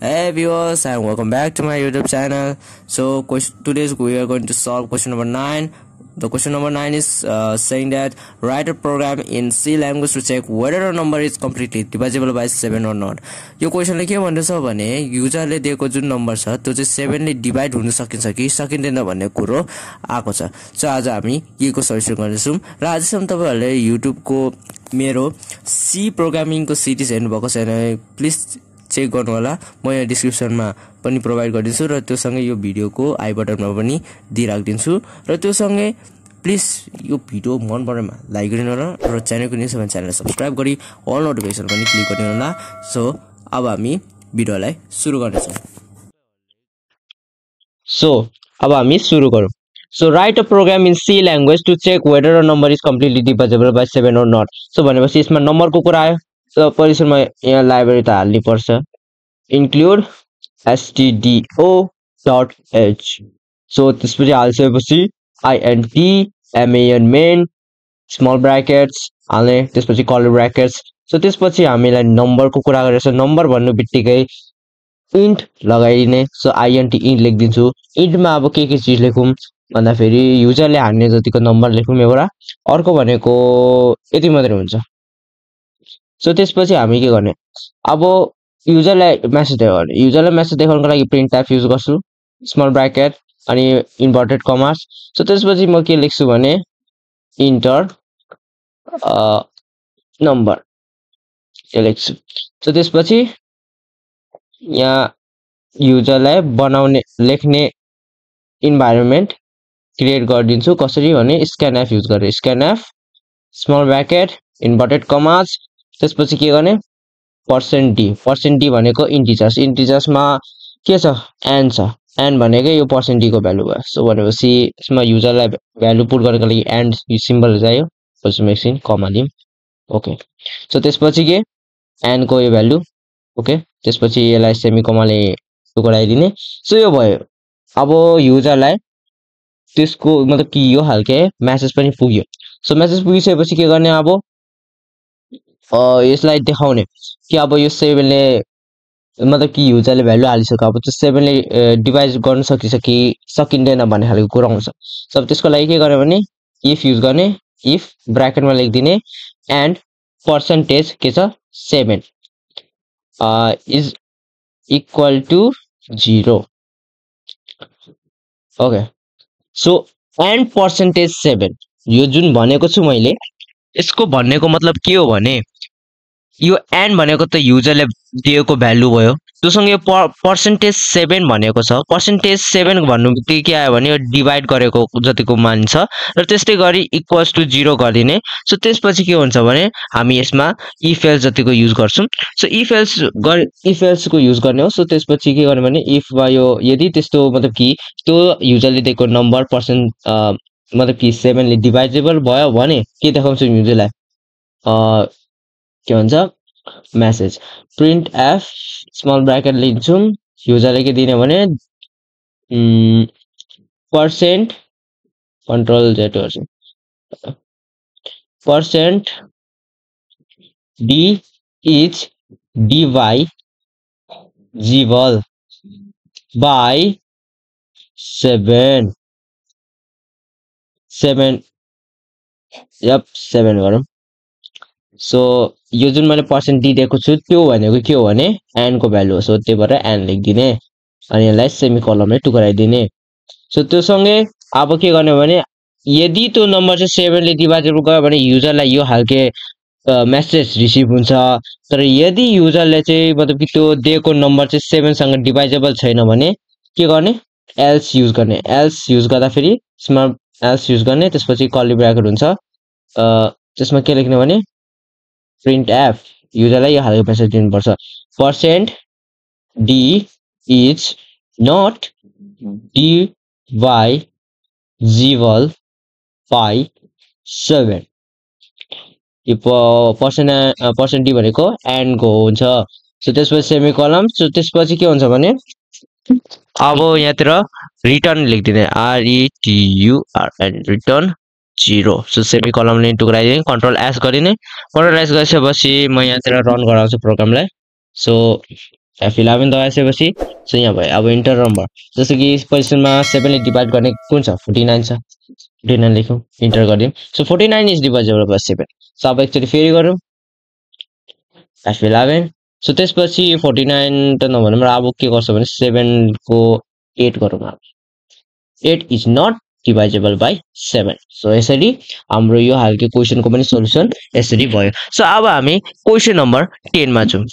Hey viewers, and welcome back to my YouTube channel. So today we are going to solve question number 9. The question number 9 is saying that write a program in C language to check whether a number is completely divisible by 7 or not. यो क्वेशनले के भन्दछ भने युजरले दिएको जुन number छ त्यो चाहिँ 7 ले डिभाइड हुन सकिन्छ कि सकिँदैन भन्ने कुरो आएको छ। सो आज हामी यको सल्युसन गर्नेछौं र आजसम्म तपाईहरुले YouTube को मेरो C प्रोग्रामिङ को सिरिज हेर्नु भएको छैन प्लिज चेक गर्नु होला। म यहाँ डिस्क्रिप्सनमा पनि प्रोवाइड गर्दिन्छु र त्यो सँगै यो भिडियोको आई बटनमा पनि दिइराख्दिन्छु र त्यो सँगै प्लिज यो भिडियो मन परेमा लाइक गरिदिनु होला र च्यानलको न्यू सेभेन च्यानललाई सब्स्क्राइब गरी अल नोटिफिकेसन पनि क्लिक गरिदिनु होला। सो अब हामी भिडियोलाई सुरु गर्नेछौं। अब हामी सुरु गरौँ। So write a program in C language to check whether a number is completely divisible by 7 or not. So भनेपछि यसमा नम्बरको कुरा आयो। So परिसरमा यहाँ लाइब्रेरी त हाल्नु पर्छ। include stdio.h. So त्यसपछि हाल्सकेपछि int main small brackets हाल्ने त्यसपछि curly brackets. So त्यसपछि हामीलाई नम्बरको कुरा गरेछ। नम्बर भन्नु बित्तिकै int लगाइदिने। So int लेख्दिन्छु। int मा अब के चीज लेखौं भन्दा फेरि युजरले हान्ने जतिको नम्बर लेखौं एउटा। अर्को भनेको यति मात्रै हुन्छ। सो त्यसपछि हामी के गर्ने अब युजरलाई मेसेज देखाउने। युजरलाई मेसेज देखाउनको लागि printf युज गर्छु स्मल ब्र्याकेट अनि इन्भर्टेड कमास। सो त्यसपछि म के लेख्छु भने इन्टर नम्बर के लेख्छु। सो त्यसपछि यहाँ युजरलाई बनाउने लेख्ने इन्भाइरोमेन्ट क्रिएट गरिदिन्छु। कसरी भने scanf युज गरेर scanf small bracket inverted commas त्यसपछि के गर्ने %d भनेको इन्टिजर्स मा के छ n छ n भनेको यो %d को भ्यालु भयो। सो भनेपछि यसमा युजरलाई भ्यालु पुट गर्नको लागि एन्ड सिम्बल चाहियो पछि मेक्सिन कमा दिम। ओके सो त्यसपछि के n को यो भ्यालु ओके त्यसपछि यसलाई सेमी कमाले टुक्राइदिने। सो यो भयो। अब युजरलाई त्यसको मतलब कि यो हालके मेसेज पनि पुग्यो। सो मेसेज पुगिसकेपछि के गर्ने अब यसलाई देखाउने कि अब यो 7 ले मतलब कि युजरले भ्यालु हालिसक्यो। अब त्यो 7 ले डिभाइड गर्न सकिन्छ कि सकिँदैन भन्ने खालको कुरा आउँछ। सो त्यसको लागि के गर्ने भने इफ युज गर्ने। इफ ब्र्याकेटमा लेख्दिने एन्ड पर्सेन्टेज के छ 7 is equal to 0। Okay so and percentage 7 यो जुन भनेको छु मैले यसको भन्नेको मतलब के हो भने यो n भनेको त युजरले दिएको भ्यालु भयो। त्योसँग यो पर्सेन्टेज 7 भनेको छ। पर्सेन्टेज 7 भन्नुबित्तिकै के आयो भने यो डिभाइड गरेको जतिको मान छ र त्यस्तै गरी इक्वल्स टु 0 गरिदिने। सो त्यसपछि के हुन्छ भने हामी यसमा इफ एल्स जतिको युज गर्छौं। सो इफ एल्स को युज गर्ने हो। सो त्यसपछि के गर्ने भने इफ वा यो यदि त्यस्तो मतलब कि त्यो युजरले दिएको नम्बर मतलब कि 7 ले डिभाइडेबल भयो भने के देखाउँछु युजरलाई के भन्छ मेसेज printf स्मल ब्र्याकेट लिन्छौं। युजरले के दिने भने % कन्ट्रोल z गर्छु %d is divisible by 7 गरौँ। सो यो जुन मैले % दिएको छु त्यो भनेको के हो भने n को भ्यालु हो। सो त्यही भएर n लेख्दिने अनि यसलाई सेमिकोलनले टुक्राइदिने। सो त्यो सँगै अब के गर्ने भने यदि त्यो नम्बर चाहिँ 7 ले डिभाइडेबल गयो भने युजरलाई यो हालके मेसेज रिसिभ हुन्छ। तर यदि युजरले चाहिँ मतलब कि त्यो दिएको नम्बर चाहिँ 7 सँग डिभाइडेबल छैन भने के गर्ने एल्स युज गर्ने। एल्स युज गर्दा फेरि स्मल एल्स युज गर्ने त्यसपछि कर्ली ब्र्याकेट हुन्छ। त्यसमा के लेख्ने भने printf युजरलाई यो हालको मेसेज दिनुपर्छ %d is not divisible by 7। यो %d भनेको n को हुन्छ। सो त्यसपछि सेमिकोलन। सो त्यसपछि के हुन्छ भने अब यहाँतिर रिटर्न लेख्दिने RETURN रिटर्न 0। सो सेमिकोलनले टुक्राइदिने कन्ट्रोल एस गरिने। कन्ट्रोल एस गरिसकेपछि म यहाँतिर रन गराउँछु प्रोग्रामलाई। सो F11 दबाएपछि सो यहाँ भयो अब इन्टर नम्बर जस्तो कि पोजिसनमा 7 ले डिभाइड गर्ने कुन छ 49 छ 49 लेखौँ इन्टर गरिदिउँ सो 49 इज डिभाइजेबल बाइ 7 सो अब एकचोटि फेरि गरौँ F11 सो त्यसपछि 49 त नभनौँ र अब के गर्छ भने 7 को 8 गरौँ अब 8 इज नट डिभाइजेबल बाइ 7 सो यसरी हाम्रो यो हालको क्वेशनको पनि सोलुसन यसरी भयो सो अब हामी क्वेशन नम्बर 10 मा छौं